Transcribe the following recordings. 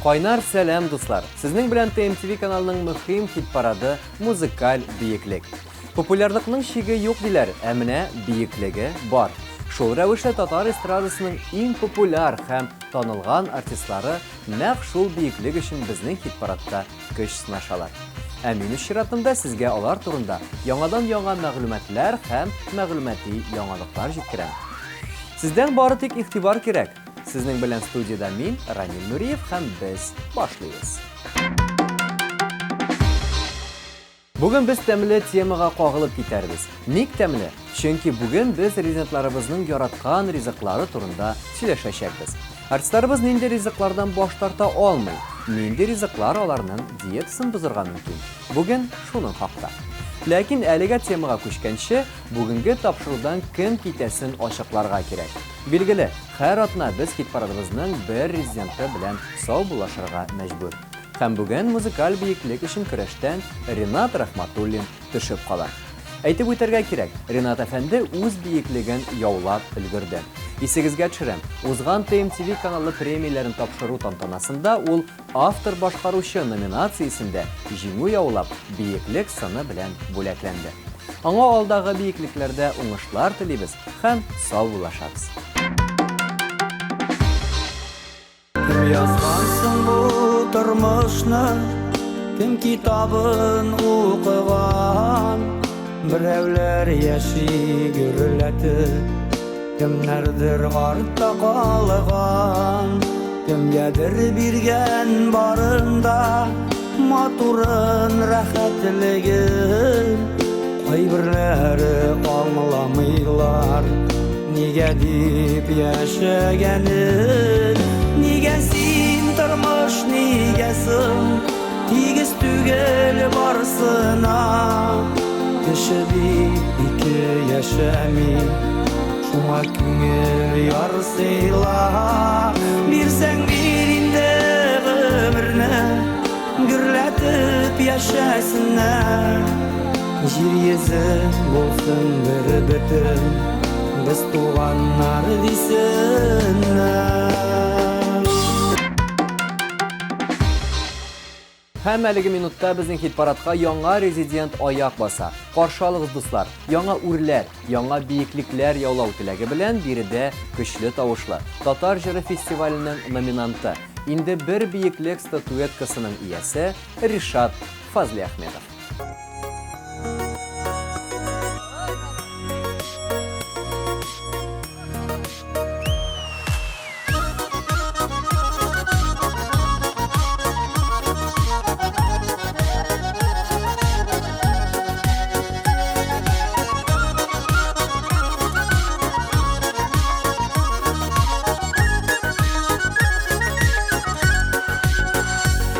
Кайнар сәлам, дуслар! Сезнең белән ТМТВ каналының мөһим хит-парады Музыкаль биеклек. Популярлыкның чиге юк диләр, ә менә биеклеге бар. Шул рәвешле татар эстрадасының иң популяр һәм танылган артистлары нәкъ шул биеклек өчен безнең хит-парадта көч сынашалар. Ә мин үз чиратымда сезгә алар турында яңадан-яңа мәгълүматлар һәм мәгълүмати яңалыклар җиткерәм. Сездән бары тик игътибар кирәк. Сезнең белән студиядә мин, Рамил Нуриев һәм без башлыйбыз. Бүген без тәмле темага кагылып китәрбез. Ник тәмле? Чөнки бүген без резидентларыбызның яраткан ризыклары турында сөйләшәчәкбез. Артистларыбыз нинди ризыклардан баш тарта алмый, нинди ризыклар аларның диетасын бозырга мөмкин? Бүген шуның хакта. Ләкин әлегә темага күчкәнче, бүгенге тапшырудан кем китәсен ачыкларга кирәк. Билгеле, һәр атна без хит-парадыбызның бер резиденты белән саубуллашырга мәҗбүр. Һәм бүген музыкаль биеклек өчен көрәштән Ренат Рахматуллин төшеп кала. Әйтеп үтәргә кирәк, Ренат әфәнде үз биеклеген яулап өлгерде. Исегезгә төшерәм, узган TMTV каналы премияләрен тапшыру тантанасында ул Автор-башкаручы номинациясендә җиңү яулап, биеклек сыны белән бүләкләнде. Аңа алдагы биеклекләрдә уңышлар телибез һәм саубуллашабыз. Кем язган соң бу тормышны, кем китабын укыган? Берәүләр яши гөрләтеп, Кемнәрдер артта калган, Кемгәдер биргән барында Матурын, рәхәтлеген. Кайберләре аңламыйлар, Нигә дип яшәгәнен. Нигә син, тормыш, нигә соң Тигез түгел барысына. Кеше бит ике яшәми, Шуңа күңел ярсыйла. Бирсәң бир инде гомерне, Гөрләтеп яшәсеннәр. Җир йөзе булсын бер бөтен, Без туганнар дисеннәр. Һәм әлеге минутта безнең хит-парадка яңа резидент аяк баса. Каршы алыгыз, дуслар! Яңа үрләр, яңа биеклекләр яулау теләге белән биредә көчле тавышлы Татар җыры фестиваленең номинанты, инде бер биеклек статуэткасының иясе Ришат Фазлиахметов.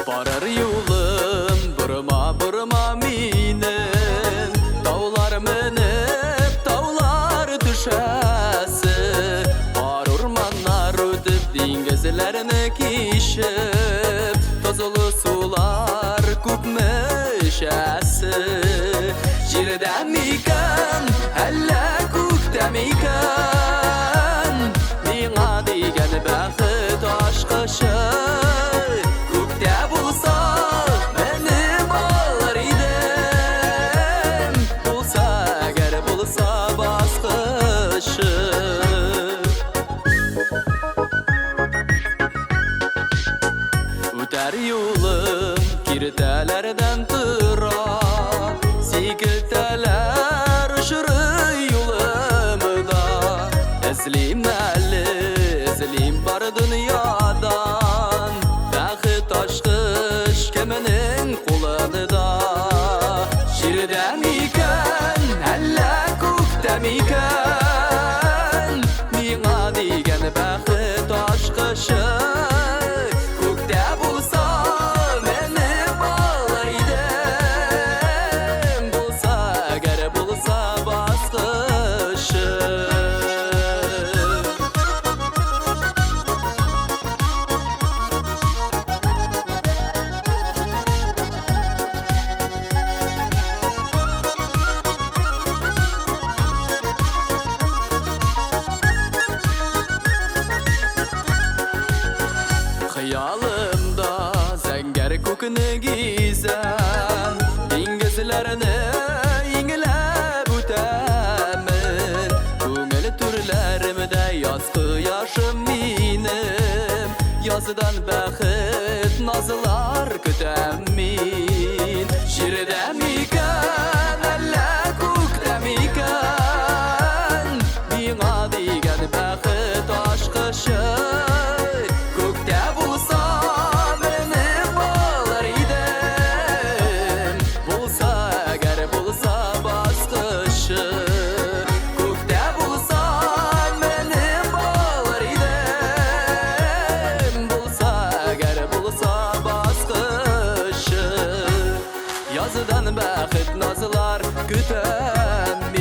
Барыр юлым борма борма минем Таулар менеп, таулар төшәсе Бар урманнар үтеп, диңгезләрне кичеп Тозлы сулар күпме эчәсе Җирдә микән, әллә күктә микән Миңа дигән бәхет ачкычы Күктә булса, менеп алыр идем Булса, әгәр булса баскычы Үтәр юлым киртәләрдән тора Сикелтәләр очрый юлымда. Күкне гизәм, диңгезләрне иңләп үтәмен. Күңел түрләремдә яз кояшым минем, яздан бәхет назлар көтәм мин. Җирдә микән, әллә күктә микән, миңа дигән бәхет ачкычы. Күктә булса, менеп алыр идем, булса әгәр булса баскычы. Күктә булса, менеп алыр идем, булса әгәр булса баскычы. Яздан бәхет назлар көтәм мин.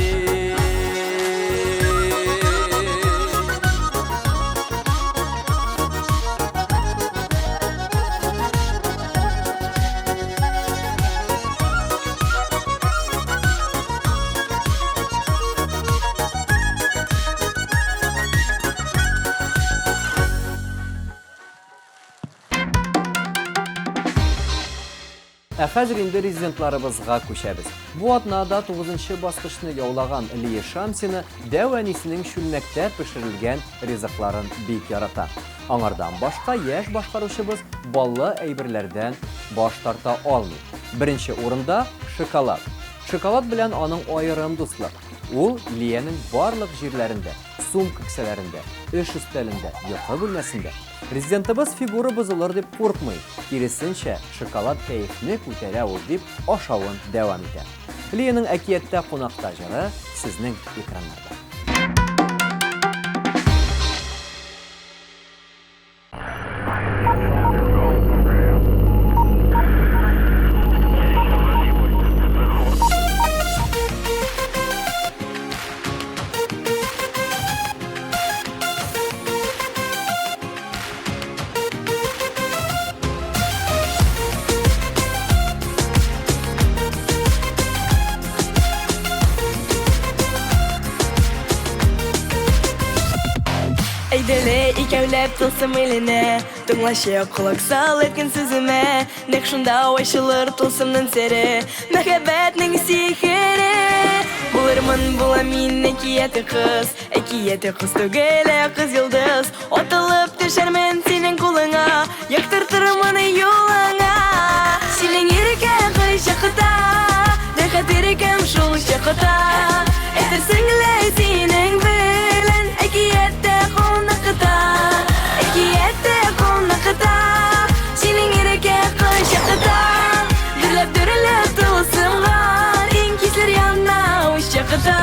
Ә хәзер инде резидентларыбызга күчәбез. Бу атнада тугызынчы баскычны яулаган Лия Шамсина дәү әнисенең чүлмәктә пешерелгән ризыкларын бик ярата. Аңардан башка яшь башкаручыбыз баллы әйберләрдән баш тарта алмый. Беренче урында шоколад. Шоколад белән аның аерым дуслык. Ул Лиянең барлык җирләрендә, сумка кесәләрендә, эш өстәлендә, йокы бүлмәсендә. Президентыбыз фигура бозылыр дип куркмый, киресенчә, шоколад кәефне күтәрә ул дип ашавын дәвам итә. Лиянең Әкияттә кунакта җыры сезнең экраннарда. Әйдәле икәүләп тылсым иленә, Тыңлашы, колак сал әйткән сүземә, Нәкъ шунда ачылыр тылсымның сере, Мәхәббәтнең сихере. Булырмын, булам мин әкияти кыз, Әкияти кыз түгел, ә кыз йолдыз. Атылып төшәрмен синең кулыңа, Яктыртырмын юлыңа. Синең иркә кайчакта, Рәхәт иркәм шул чакта. Әйтерсең лә синең белән Әкияттә кунакта, Әкияттә кунакта. Синең иркә кайчакта, Дөрләп дөрләп тылсымга, Иң кисләр яна учакта.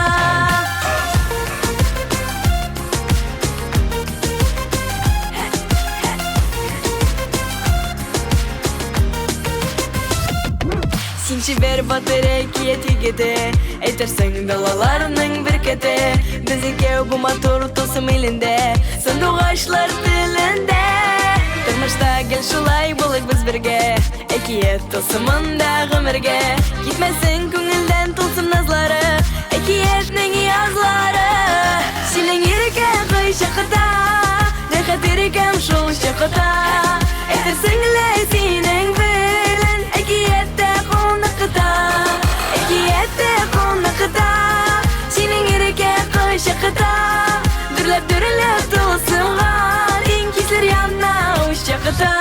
Син чибәр батыр әкият егете, Әйтерсең далаларның бөркете. Без икәү бу матур тылсым илендә, Сандугачлар телендә. Тормышта гел шулай булыйк без бергә, Әкият тылсымында гомергә. Китмәсен күңелдән тылсым назлары, Әкиятнең язлары. Синең иркә кайчакта, Рәхәт иркәм шул чакта. Әйтерсең лә синең белән Әкияттә кунакта, Әкияттә кунакта. Синең иркә кайчакта, Дөрләп дөрләп тылсымга, Иң кисләр яна учакта.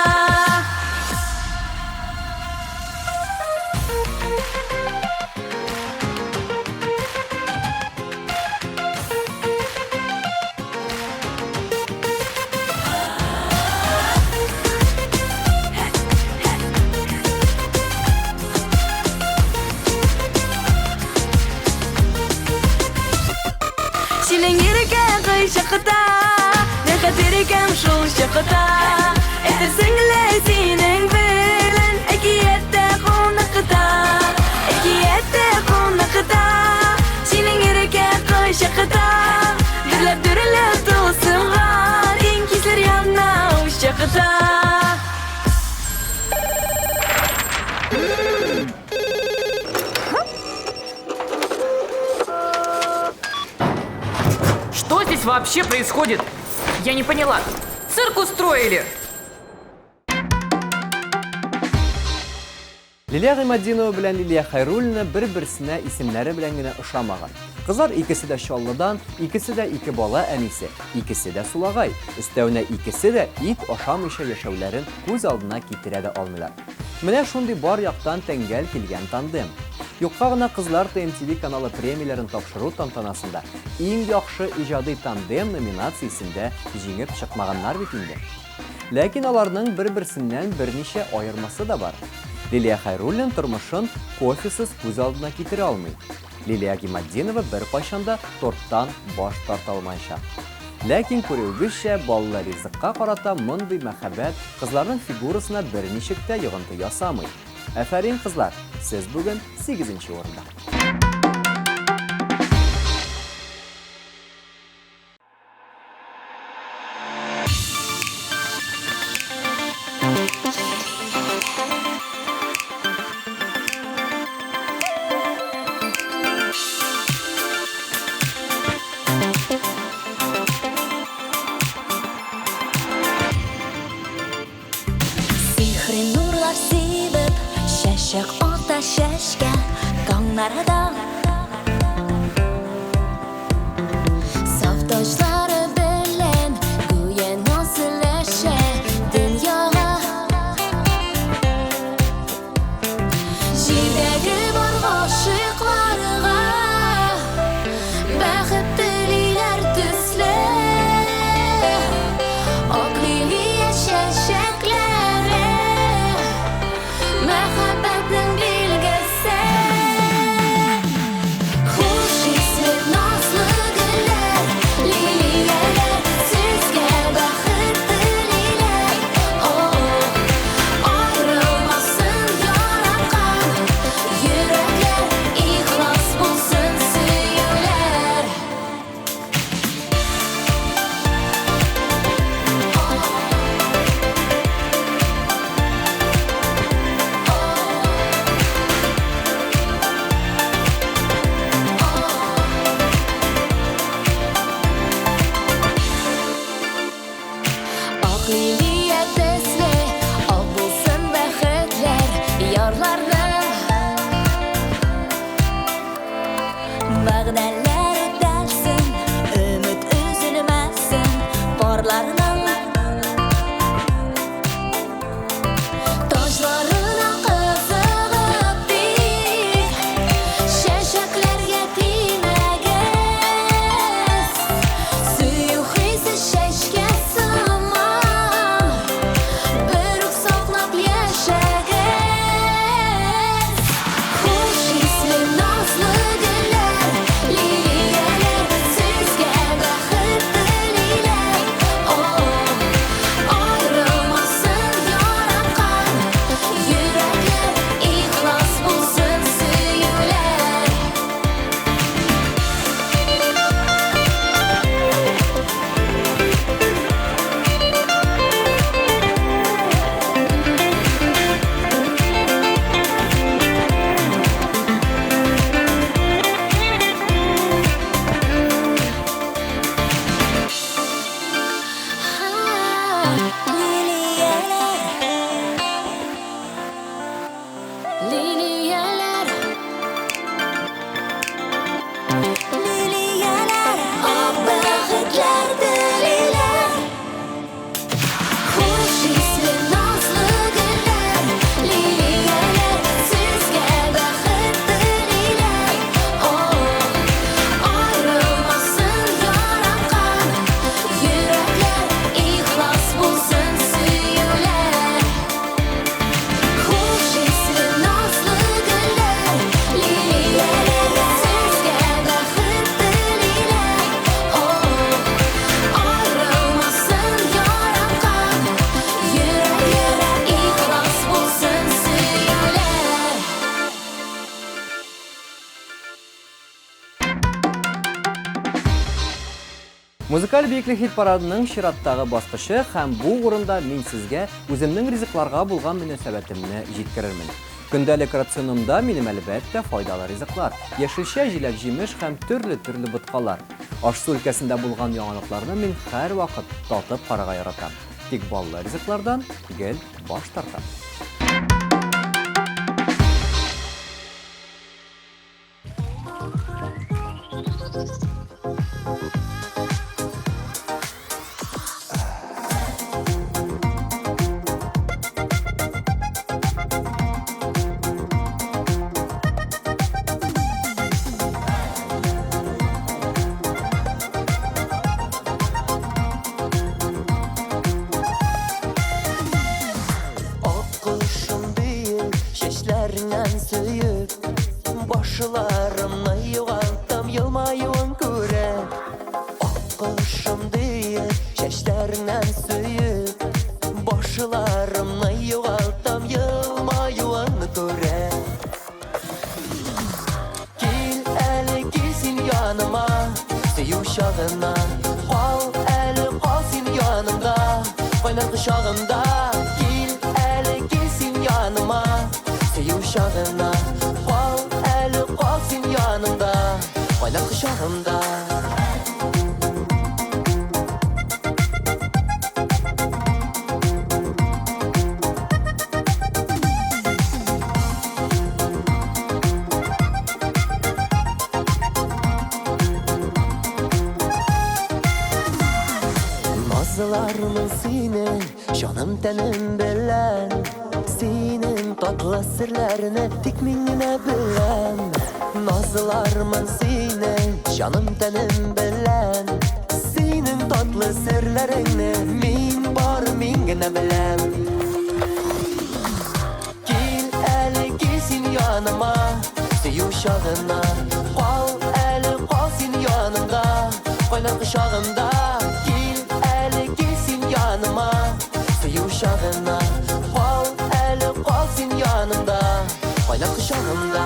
Синең иркә кайчакта, Рәхәт иркәм шул чакта. Әйтерсең лә синең белән Әкияттә кунакта, Әкияттә кунакта. Синең иркә кайчакта, Дөрләп дөрләп тылсымга, Иң кисләр яна учакта. Что здесь вообще происходит? Я не поняла. Цирк устроили! Лилия Гыйматдинова белән Лилия Хәйруллина бер-берсенә исемнәре белән генә ошамаган. Кызлар икесе дә Чаллыдан, икесе дә ике бала әнисе, икесе дә сулагай. Өстәвенә икесе дә ит ашамыйча яшәүләрен күз алдына китерә дә алмыйлар. Менә шундый бар яктан тәңгәл килгән тандем. Юкка гына кызлар ТМТV каналы премияләрен тапшыру тантанасында Иң яхшы иҗади тандем номинациясендә җиңеп чыкмаганнар бит инде. Ләкин аларның бер-берсеннән берничә аермасы да бар. Лилия Хәйруллин тормышын кофесыз күз алдына китерә алмый. Лилия Гиматдинова беркайчан да торттан баш тарта алмаячак. Ләкин, күрүегезчә, баллы ризыкка карата мондый мәхәббәт кызларның фигурасына берничек тә йогынты ясамый. Афәрин, кызлар! Сез бүген сигезенче урында. Сихри нурлар сибеп, чәчәк ата чәчкә таңнарда. Саф таҗлары белән гүя наз өләшә дөньяга. Җирдәге бар гашыйкларга бәхет телиләр төсле. Ак лилия чәчәкләре мәхәббәтнең билгесе. Хуш исле назлы гөлләр, лилияләр сезгә бәхет телиләр. О, аерылмасын яраткан йөрәкләр, ихлас булсын сөюләр. Ак лилия төсле, ак булсын бәхетләр ярларның. Вәгъдәләр үтәлсен, өмет өзелмәсен парларның. Таҗларына кызыгып тик, чәчәкләргә тимәгез. Сөю хисе чәчкә сыман, бер үк саклап яшәгез. Хуш исле назлы гөлләр, лилияләр сезгә бәхет телиләр. О, аерылмасын яраткан йөрәкләр, ихлас булсын сөюләр. Лилияләр, лилияләр, лилияләр, ак бәхетләр телиләр. Хуш исле назлы гөлләр, лилияләр сезгә бәхет телиләр. О, аерылмасын яраткан йөрәкләр, ихлас булсын сөюләр. Хуш исле назлы гөлләр, лилияләр сезгә бәхет телиләр. О, аерылмасын яраткан йөрәкләр, ихлас булсын сөюләр. Музыкаль биеклек хит-парадының чираттагы баскычы һәм бу урында мин сезгә үземнең ризыкларга булган мөнәсәбәтемне җиткерермен. Көндәлек рационымда минем әлбәттә файдалы ризыклар, яшелчә, җиләк-җимеш һәм төрле-төрле боткалар. Аш-су өлкәсендә булган яңалыкларны мин һәрвакыт татып карарга яратам. Тик баллы ризыклардан гел баш тартам. Кошым диеп, чәчләреңнән сөеп, башларымны югалтам елмаюыңны күреп. Кил әле, кил син яныма, сөю чагына. Кал әле, кал син янымда, кайнар кочагымда. Кил әле, кил син яныма, сөю чагына. Кал әле, кал син янымда, кайнар кочагымда. Назлармын сине, җаным тәнем белән. Синең татлы серләрне тик мин генә беләм. Назлармын сине, җаным тәнем белән. Синең татлы серләреңне мин бары мин генә беләм. Кил әле, кил син яныма, сөю чагына. Кал әле, кал син янымда, кайнар кочагымда. Кил әле, кил син яныма, сөю чагына. Кал әле, кал син янымда, кайнар кочагымда.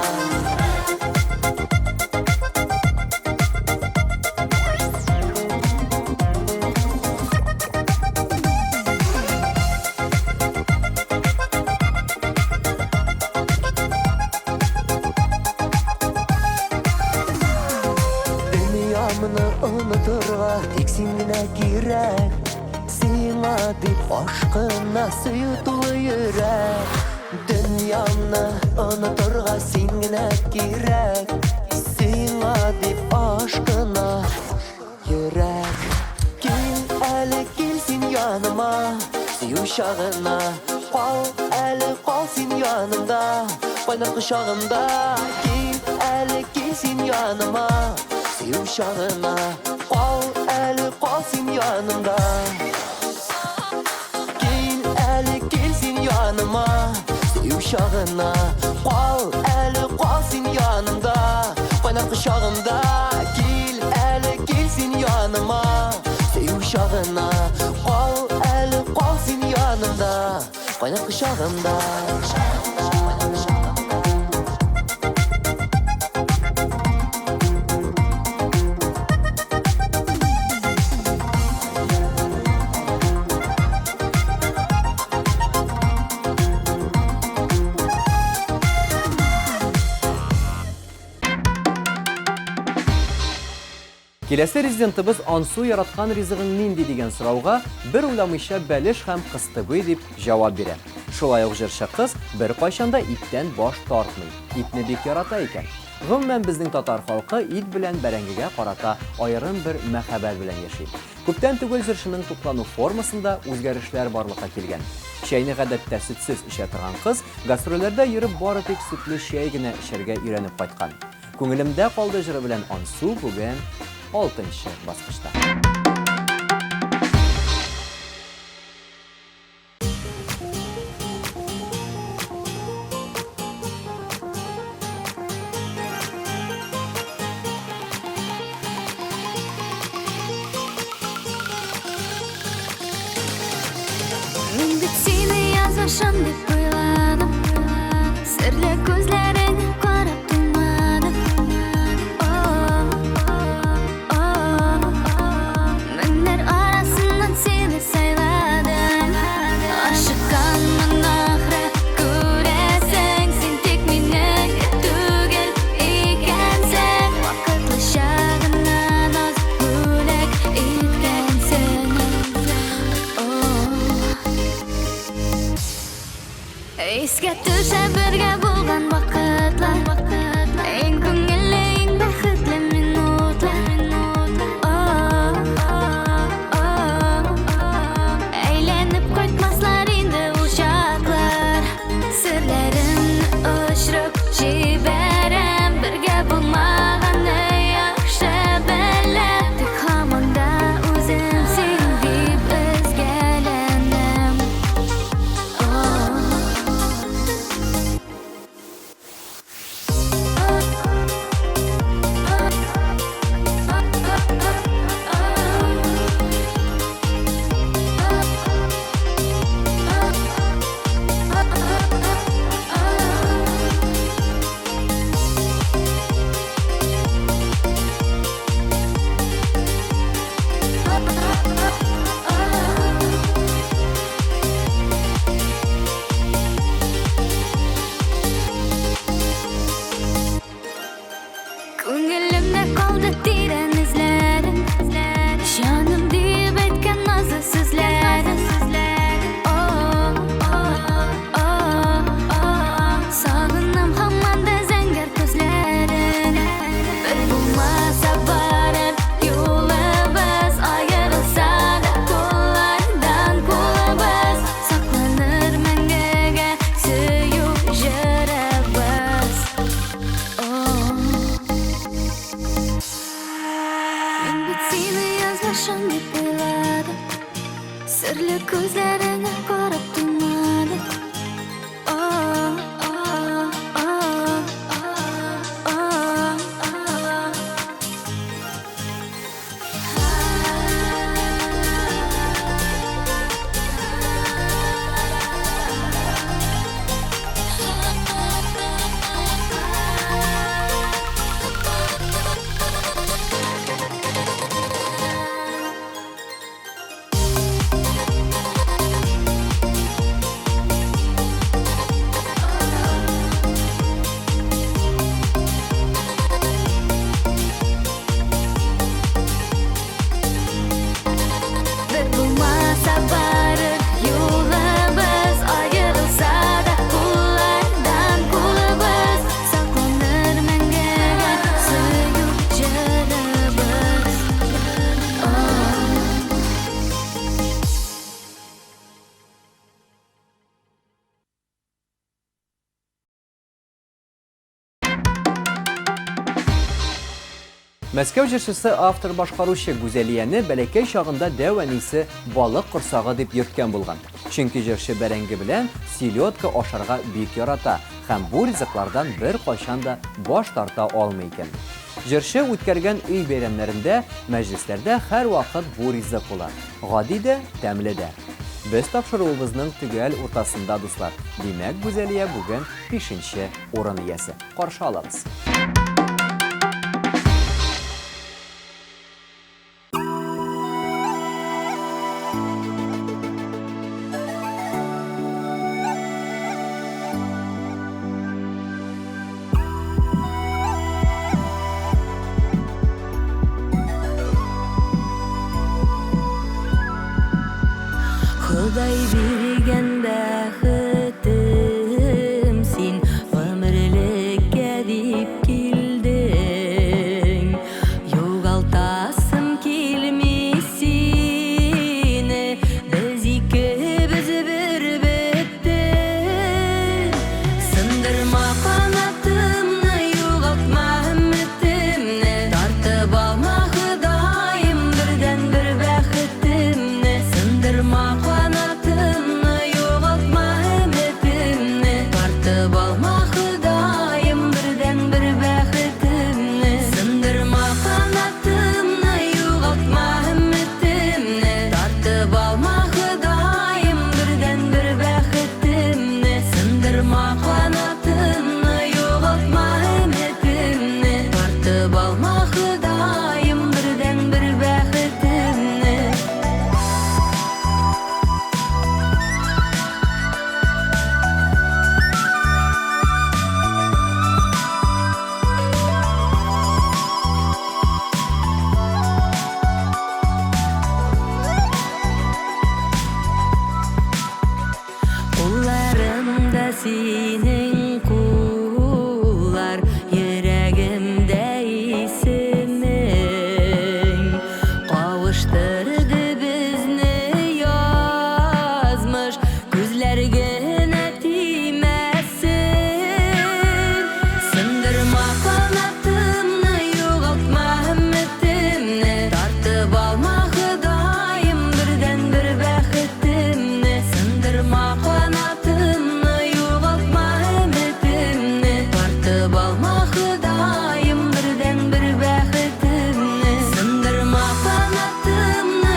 Дөньямны онытырга тик син генә кирәк. Сиңа дип ашкына сөю тулы йөрәк. Дөньямны онытырга син генә кирәк. Сиңа дип ашкына йөрәк. Кил әле, кил син яныма, сөю чагына. Кал әле, кал син янымда, кайнар кочагымда. Кил әле, кил син яныма, сөю чагына. Кал әле, кал син янымда. Кил әле, кил син яныма, сөю чагына. Кал әле, кал син янымда, кайнар кочагымда. Кил әле, кил син яныма, сөю чагына. Кал әле, кал син янымда, кайнар кочагымда. Киләсе резидентыбыз Ансу яраткан ризыгың нинди дигән сорауга бер уйламыйча бәлеш һәм кыстыбый дип җавап бирә. Шулай ук җырчы кыз беркайчан да иттән баш тартмый. Итне бик ярата икән. Гомумән, безнең татар халкы ит белән бәрәңгегә карата аерым бер мәхәббәт белән яши. Күптән түгел җырчының туклану формасында үзгәрешләр барлыкка килгән. Чәйне гадәттә сөтсез эчә торган кыз гастрольләрдә йөреп бары тик сөтле чәй генә эчәргә өйрәнеп кайткан. Күңелемдә калды җыры белән Ансу бүген алтынчы баскычта. Мин бит сине язмышым дип уйладым. Серле күзләреңә карап туймадым. Меңнәр арасыннан сине сайладым. Ашыкканмын ахры, күрәсең, син тик минеке түгел икәнсең. Вакытлыча гына наз бүләк иткәнсең. Искә төшә бергә булган вакытлар, иң күңелле, иң бәхетле минутлар. Әйләнеп кайтмаслар инде ул чаклар. Серләремне очырып җибәрәм, бергә булмаганны яхшы беләм. Тик һаман да үзем син дип өзгәләнәм. Серле күзләреңә карап туймадым. О, о, о, о, о. Бер булмаса барыр юлыбыз, Аерылса да куллардан кулыбыз, Сакланыр мәңгегә сөю җырыбыз. Мәскәү җырчысы автор-башкаручы Гүзәлияне бәләкәй чагында дәү әнисе балык корсагы дип йөрткән булган. Чөнки җырчы бәрәңге белән селедка ашарга бик ярата һәм бу ризыклардан беркайчан да баш тарта алмый икән. Җырчы үткәргән өй бәйрәмнәрендә, мәҗлесләрдә һәрвакыт бу ризык була. Гади дә, тәмле дә. Без тапшыруыбызның төгәл уртасында, дуслар. Димәк, Гүзәлия бүген бишенче урын иясе. Каршы алабыз. Ходай биргән бәхетем син гомерлеккә дип килдең. Югалтасым килми сине, без икебез бер бөтен. Сындырма канатымны, югалтма өметемне, тартып алма Ходаем бердәнбер бәхетемне. Сындырма канатымны, югалтма өметемне, тартып алма Ходаем бердәнбер бәхетемне. Сындырма канатымны, югалтма өметемне, тартып алма Ходаем бердәнбер бәхетемне. Сындырма канатымны, югалтма өметемне, тартып алма Ходаем бердәнбер бәхетемне. Кулларымда синең куллар, йөрәгемдә исемең. Кавыштырды безне язмыш, күзләр генә тимәсен. Сындырма канатымны, югалтма өметемне, тартып алма Ходаем бердәнбер бәхетемне. Сындырма канатымны, югалтма өметемне, тартып алма Ходаем бердәнбер бәхетемне. Сындырма канатымны,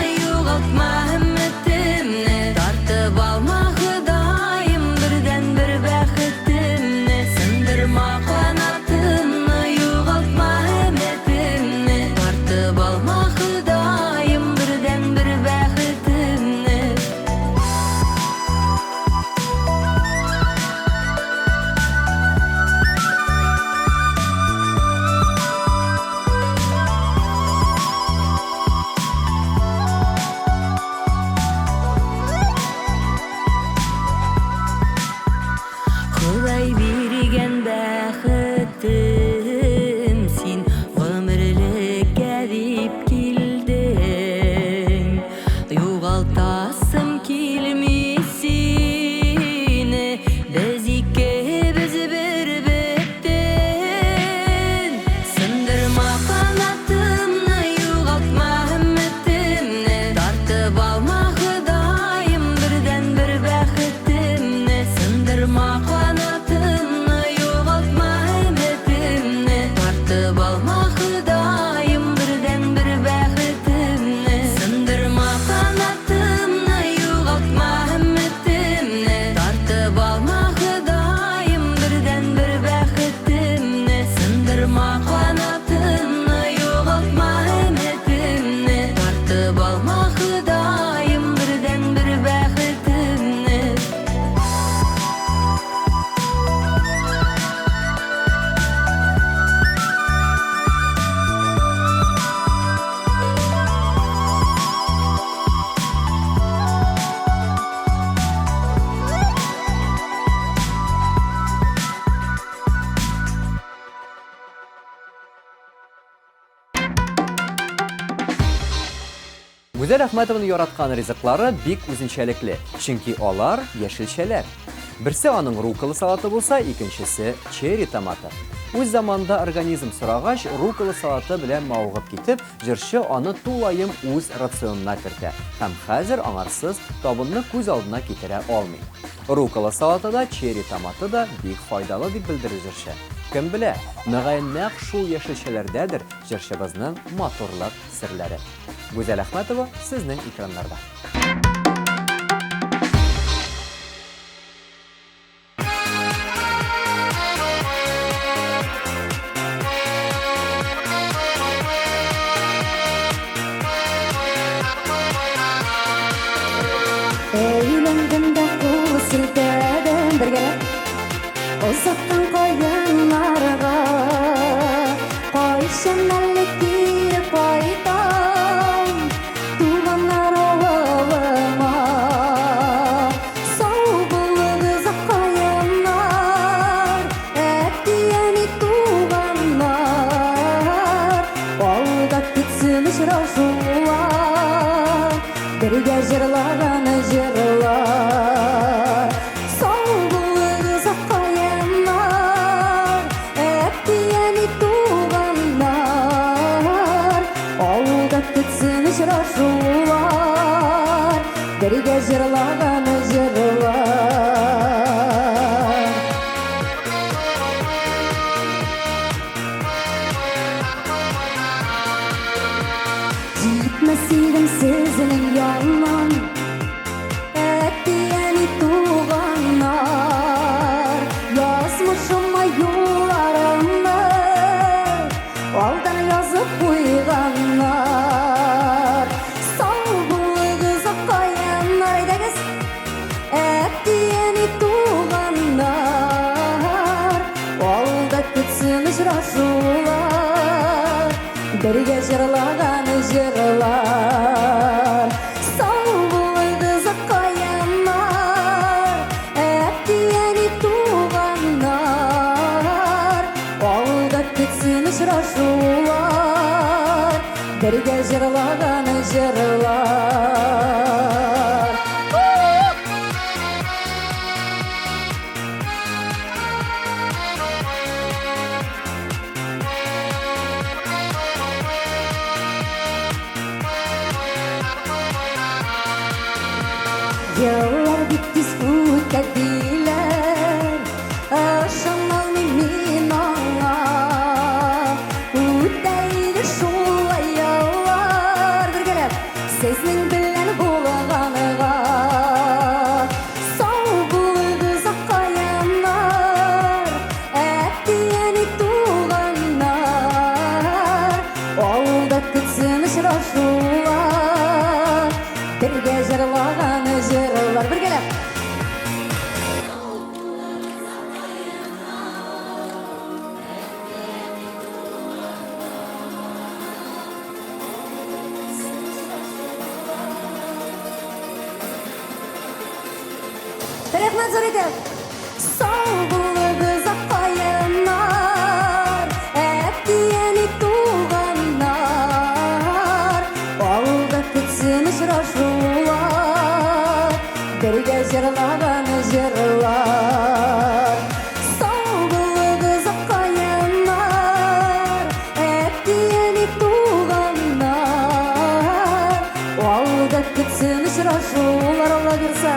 Гүзәл Әхмәтованың яраткан ризыклары бик үзенчәлекле, чөнки алар яшелчәләр. Берсе аның рукола салаты булса, икенчесе черри томаты. Үз заманында организм сорагач, рукола салаты белән мавыгып китеп, җырчы аны тулаем үз рационына кертә һәм хәзер аңарсыз табынны күз алдына китерә алмый. Рукола салаты да, черри томаты да бик файдалы, дип белдерде җырчы. Кем белә, мөгаен нәкъ шул яшелчәләрдәдер җырчыбызның матурлык серләре. Гүзәл Әхмәтова сезнең экраннарда. Әйләндем дә кул селтәдем бергәләп Озаттың каеннарга Кайчан әле кире кайтам Туганнар авылыма Сау булыгыз каеннар Әти-әни туганнар Алда китсен очрашулар Бергә җырлаган җырлар Сау булыгыз каеннар Әти-әни туганнар Алда көтсен очрашулар Бергә җырлаган җырлар. Җитмәс идем сезнең яннан, Әти-әни туганнар, Язмышыма юлларымны Алдан язып куйганнар. Сау булыгыз, каеннар, әйдәгез, Әти-әни туганнар, Алда көтсен очрашулар, Бергә җырлаган җырлар. Сау булыгыз, каеннар, Әти-әни туганнар, Алда көтсен очрашулар, Бергә җырлаган җырлар. Еллар бик тиз үтә диләр, Ышаналмыйм мин аңа. Үтә иде шулай еллар бергәләп, Сезнең белән булганга. Сау булыгыз, каеннар, Әти-әни туганнар, Алда көтсен очрашулар, Бергә җырлаган җырлар. Бергәләп! Рәхмәт зур итеп! Сау булыгыз, каеннар, әти-әни туганнар. Алда көтсен очрашулар, бергә җырлаган җырлар. Сау булыгыз, каеннар, әти-әни туганнар. Алда көтсен очрашулар, Алла бирса.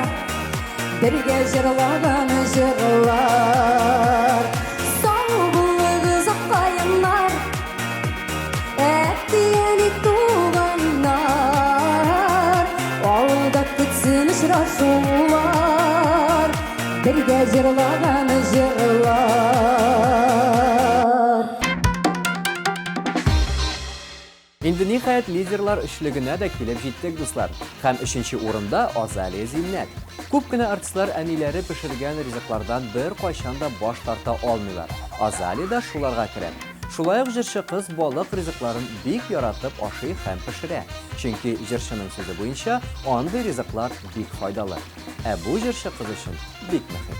Бергә җырлаган җырлар. Сау булыгыз, каеннар, әти-әни туганнар. Алда көтсен очрашулар, бергә җырлаган җырлар. Инде ниһаять лидерлар өчлегенә дә килеп җиттек, дуслар. Һәм өченче урында Азалия Зиннәт. Күп кенә артистлар әниләре пешергән ризыклардан беркайчан да баш тарта алмыйлар. Азалия да шуларга керә. Шулай ук җырчы кыз балык ризыкларын бик яратып ашый һәм пешерә. Чөнки җырчының сүзе буенча, андый ризыклар бик файдалы. Ә бу җырчы кыз өчен бик мөһим.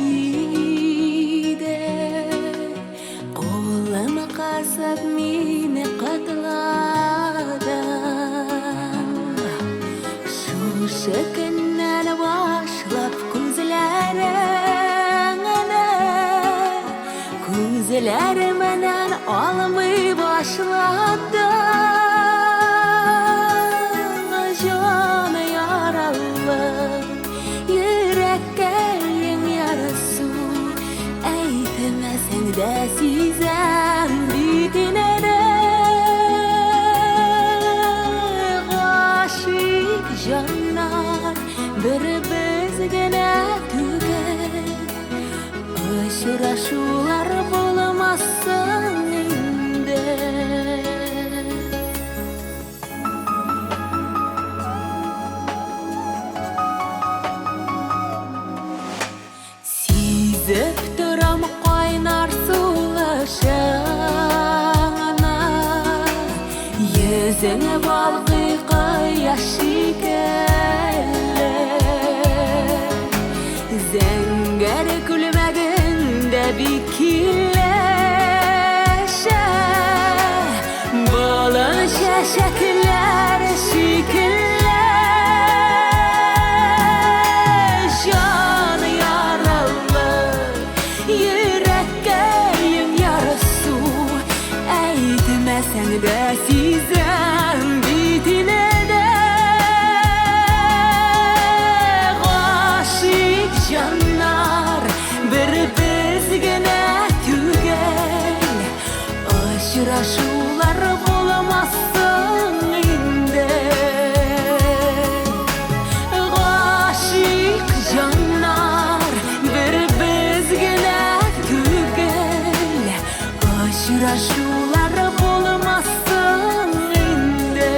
иде. Кулым кысып мине котладың. Шушы көннән башлап күзләреңне Күзләремнән алмый башладың. Җан яралы, йөрәккәең ярасу, әйтмәсәң дә сизәм бит инде. Гашыйк җаннар бер без генә түгел, очрашулар булмасын инде. Сизеп торам кайнар сулышыңны, йөзең балкый кояш шикелле. Зәңгәр күлмәгең дә бик килешә, болын чәчәкләр шикелле. Җан яралы, йөрәккәем ярасу, әйтмәсәң дә сизәм бит инде. Гашыйк җаннар бер без генә түгел, очрашулар булмасын инде. Гашыйк җаннар бер без генә түгел, очрашулар булмасын инде.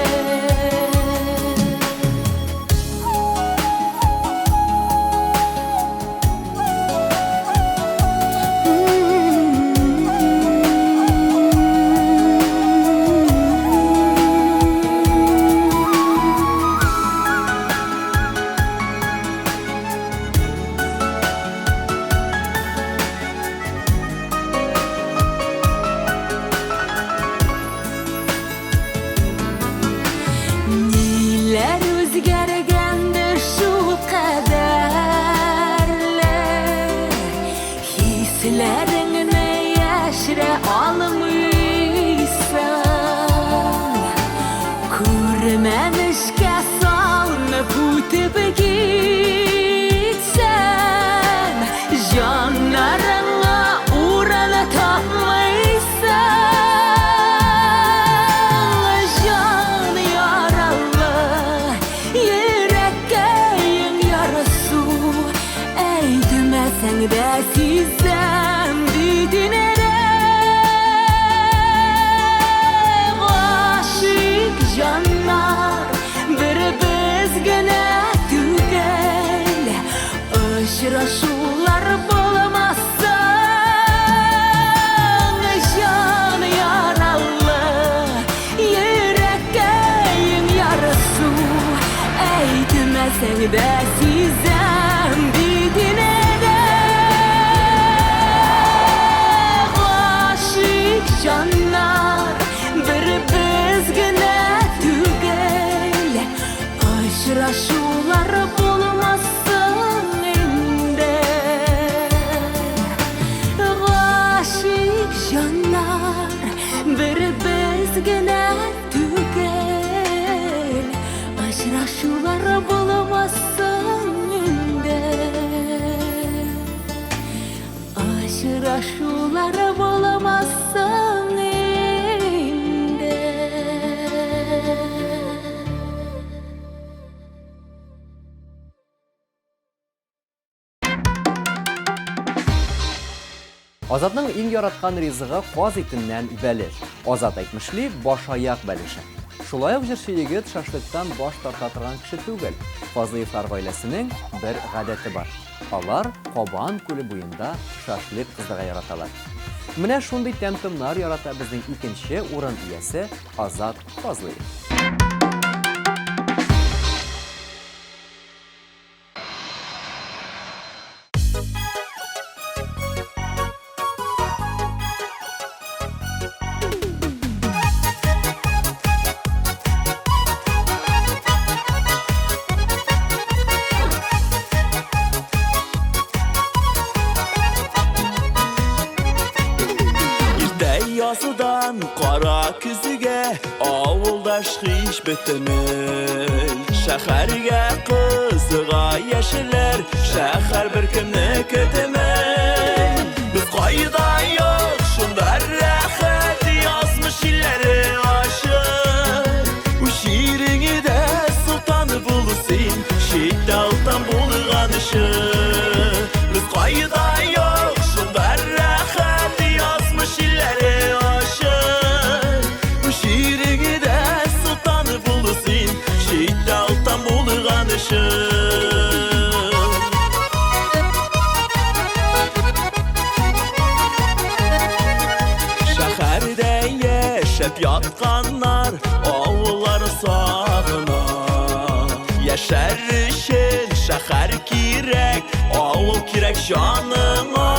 Ниләр үзгәргәндер шул кадәрле, хисләреңне яшерә алмыйсың. Күрмәмешкә салынып үтеп китсәм, җаннарыңа урын тапмыйсың. Җан яралы, йөрәккәем ярасу, әйтмәсәң дә сизәм бит инде. Гашыйк җаннар бер без генә түгел, очрашулар булмасын. Җан яралы, йөрәккәем ярасу, әйтмәсәң дә сизәм бит инде. Гашыйк җаннар бер без генә түгел, очрашулар булмасын инде. Гашыйк җаннар бер без генә түгел, очрашулар булмасын инде. Очрашулар булмасын инде. Азатның иң яраткан ризыгы каз итеннән бәлеш. Азат әйтмешли, баш-аяк бәлеше. Шулай ук җырчы егет шашлыктан баш тарта торган кеше түгел. Фазлыевлар гаиләсенең бер гадәте бар. Алар Кабан күле буенда шашлык кыздырга яраталар. Менә шундый тәм-томнар ярата безнең икенче урын иясе Азат Фазлыев. Яздан кара көзгә авылдаш һич бетми. Шәһәргә кызыга яшьләр, шәһәр беркемне көтми. Без кайда юк, шунда рәхәт, язмыш илләре ачык. Үз җиреңдә солтан бул син, читтә алтан булган өчен. Без кайда юк, шунда рәхәт, язмыш илләре ачык. Үз җиреңдә солтан бул син, читтә алтан булган өчен. Шәһәрдә яшәп ятканнар авыллар сагына. Яшәр өчен шәһәр кирәк, авыл кирәк җаныңа.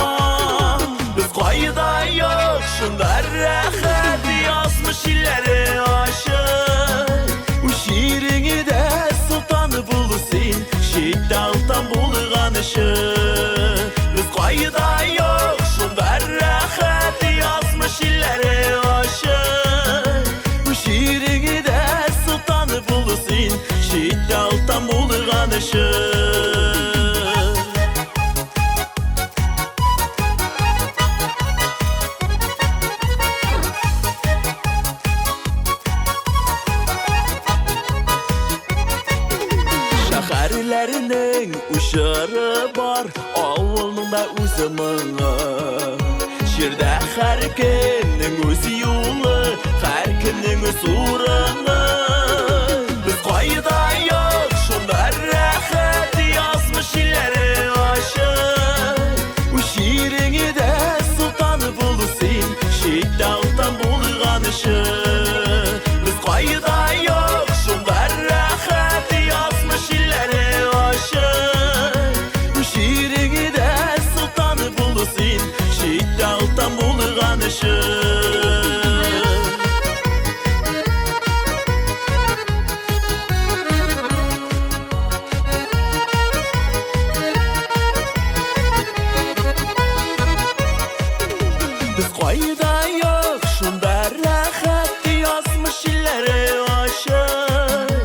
Без кайда юк, шунда рәхәт, язмыш илләре ачык. Үз җиреңдә солтан бул син, читтә алтан булган өчен. Без кайда юк, шунда рәхәт, язмыш илләре ачык. Үз җиреңдә солтан бул син, читтә алтан булган өчен. Шәһәрләрнең үз җыры бар, авылның да үз моңы. Җирдә һәркемнең үз юлы, һәркемнең үз урыны. Без кайда юк, шунда рәхәт, язмыш илләре ачык. Үз җиреңдә солтан бул син, читтә алтан булган өчен. Без кайда юк, шунда рәхәт, язмыш илләре ачык. Үз җиреңдә солтан бул син, читтә алтан булган өчен. Без кайда юк, шунда рәхәт, язмыш илләре ачык.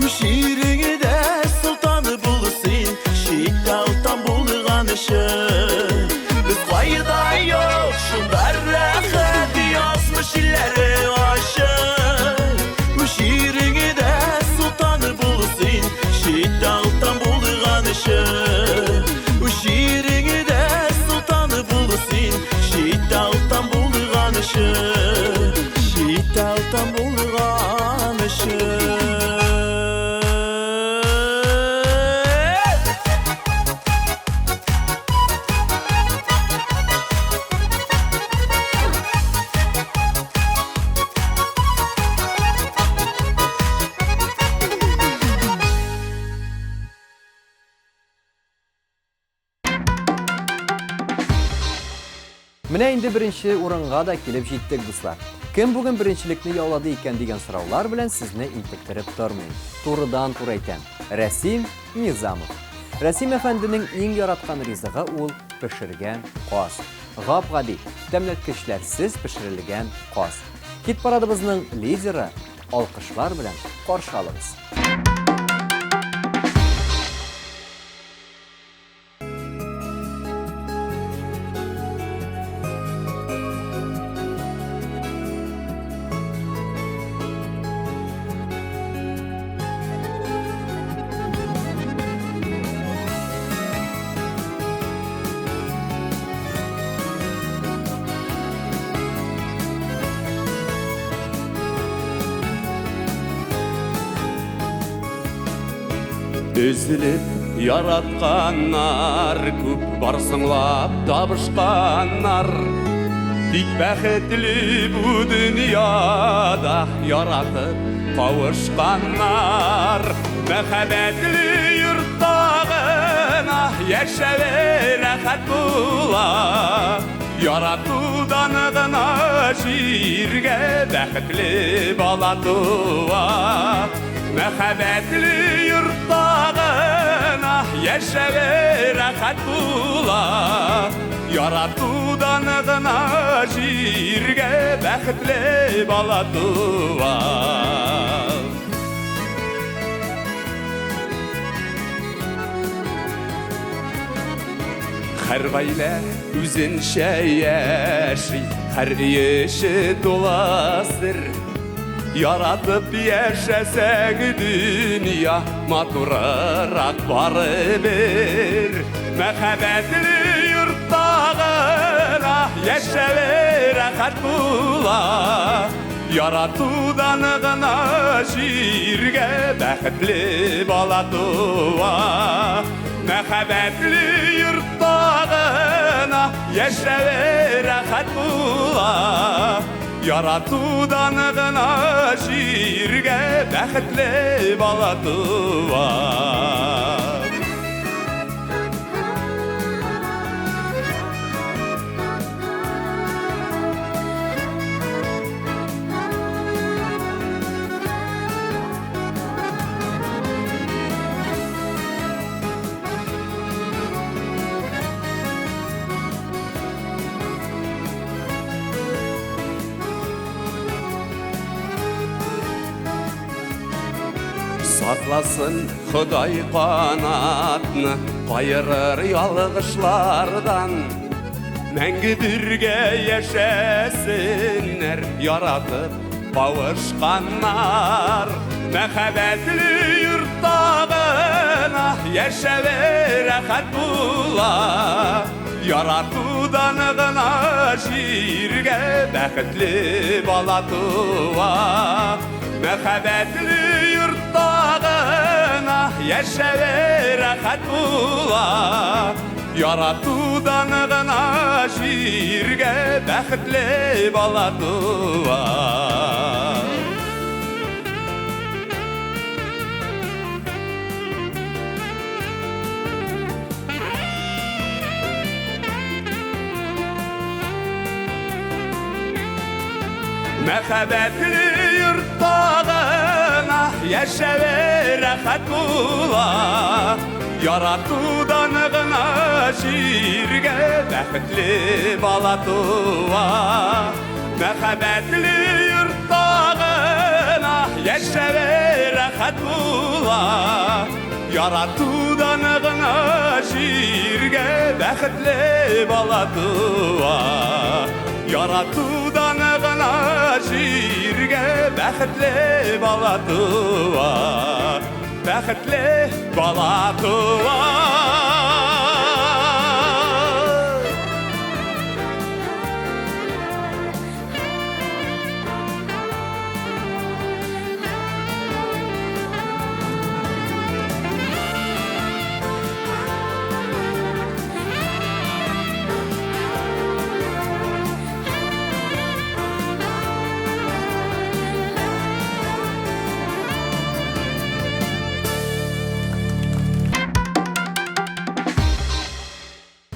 Үз җиреңдә солтан бул син, читтә алтан булган өчен. Без кайда юк, шунда рәхәт, язмыш илләре ачык. Үз җиреңдә солтан бул син, читтә алтан булган өчен. Үз җиреңдә солтан бул син, читтә алтан булган өчен. Читтә алтан булган өчен. Менә инде беренче урынга да килеп җиттек, дуслар. Кем бүген беренчелекне яулады икән дигән сораулар белән сезне интектереп тормыйм. Турыдан-туры әйтәм. Рәсим Низамов. Рәсим әфәнденең иң яраткан ризыгы ул пешергән каз. Гап-гади, тәмләткечләрсез пешерелгән каз. Хит-парадыбызның лидеры алкышлар белән каршы алыгыз. Өзелеп яратканнар күп барсыңлап табышканнар. Тик бәхетле бу дөньяда яратып кавышканнар. Мәхәббәтле йортта гына яшәве рәхәт була. Яратудан гына җиргә бәхетле бала туа. Мәхәббәтле йортта гына яшәве рәхәт була. Яратудан Яратудан гына җиргә бәхетле бала туа. Һәр гаилә үзенчә яши, һәр өй эче тула сер. Яратып яшәсәң дөнья матурырак барыбер. Мәхәббәтле йортта гына яшәве рәхәт була. Яратудан гына җиргә бәхетле бала туа. Мәхәббәтле йортта гына яшәве рәхәт була. Яратудан гына җиргә бәхетле бала туа. Сакласын Ходай канатны кайырыр ялгышлардан. Мәңге бергә яшәсеннәр яратып кавышканнар. Мәхәббәтле йортта гына яшәве рәхәт була. Яратудан гына җиргә бәхетле бала туа. Мәхәббәтле йортта гына яшәве рәхәт була. Яратудан гына җиргә бәхетле бала туа. Мәхәббәтле йортта гына яшәве рәхәт була. Яратудан гына җиргә бәхетле бала туа. Мәхәббәтле йортта гына яшәве рәхәт була. Яратудан гына җиргә бәхетле бала туа. Яратудан гына җиргә бәхетле бала туа. Бәхетле бала туа.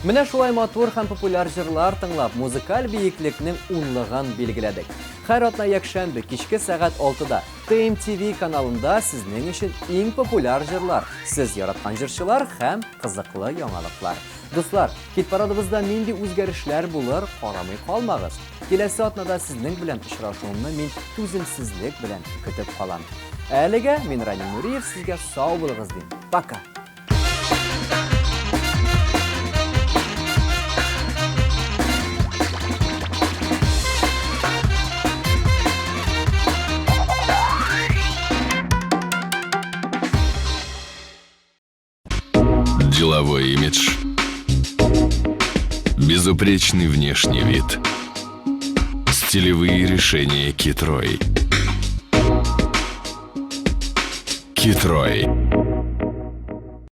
Менә шулай матур һәм популяр җырлар тыңлап, музыкаль биеклекнең унлыгын билгеләдек. Һәр атна якшәмбе кичке сәгать 6-да ТМТВ каналында сезнең өчен иң популяр җырлар, сез яраткан җырчылар һәм кызыклы яңалыклар. Дуслар, хит-парадыбызда нинди үзгәрешләр булыр, карамый калмагыз. Киләсе атнада сезнең белән очрашуымны мин түземсезлек белән көтеп калам. Әлегә мин Ранил Нуриев сезгә сау булыгыз дим. Пока! Деловой имидж. Безупречный внешний вид. Стилевые решения Китрой. Китрой.